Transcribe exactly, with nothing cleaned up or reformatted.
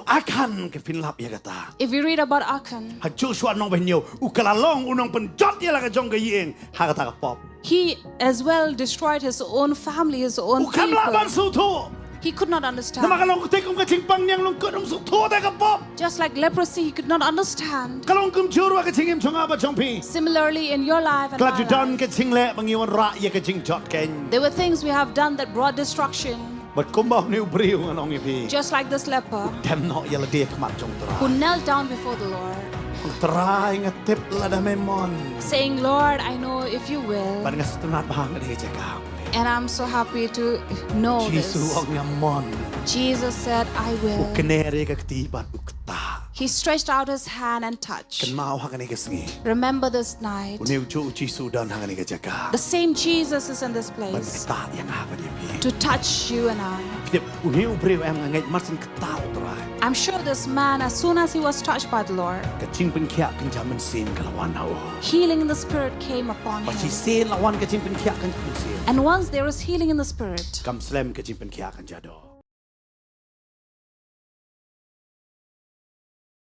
Akhan, ka phin lap ïa kata. If we read about Achan, Ha Joshua nong ba hynñiew, u ka la long u nongpynjot ïa la ka jong ka ïing ha kata ka pop. He as well destroyed his own family, his own U kam lah ban people. Sngewthuh. He could not Namar understand. ka long ka tip kum ka jingpang ñiang lyngkut, um sngewthuh da ka pop. Just like leprosy, he could not understand. Ka long kumjuh ruh ka jingim jong nga bad jong phi. Similarly, in your life and Ka la my ju don life, ka jingleh ba ngi wanrah ïa ka jingjot keiñ. there were things we have done that brought destruction. Bad kumba une u briew, ngan ong ïa phi, Just like this leper, dem noh ïa lade ha khmat jong u Trai. Who knelt down before the Lord, Ong, Trai, nga tip lada me mon, saying, "Lord, I know if you will, bad nga sngewtynnat bha ha kane ka jaka. And I'm so happy to know Jisu this." ong, nga mon. Jesus said, "I U will." kner ïa ka kti bad u ktah. He stretched out his hand and touched. Kynmaw ha kane ka sngi. Remember this night. Une u juh u Jisu u don ha kane ka jaka. The same Jesus is in this Ban place ktah ïa nga bad ïa phi. to touch you and I. Tip, une u briew em, nga ngeit mar syn ktah u Trai. I'm sure this man, as soon as he was touched by the Lord, Ka jingpynkhiah kynja mynsiem ka la wan ha u. healing in the spirit came upon Bad him. shisien la wan ka jingpynkhiah kynja mynsiem. And once there is healing in the spirit, Kam slem ka jingpynkhiah kynja doh.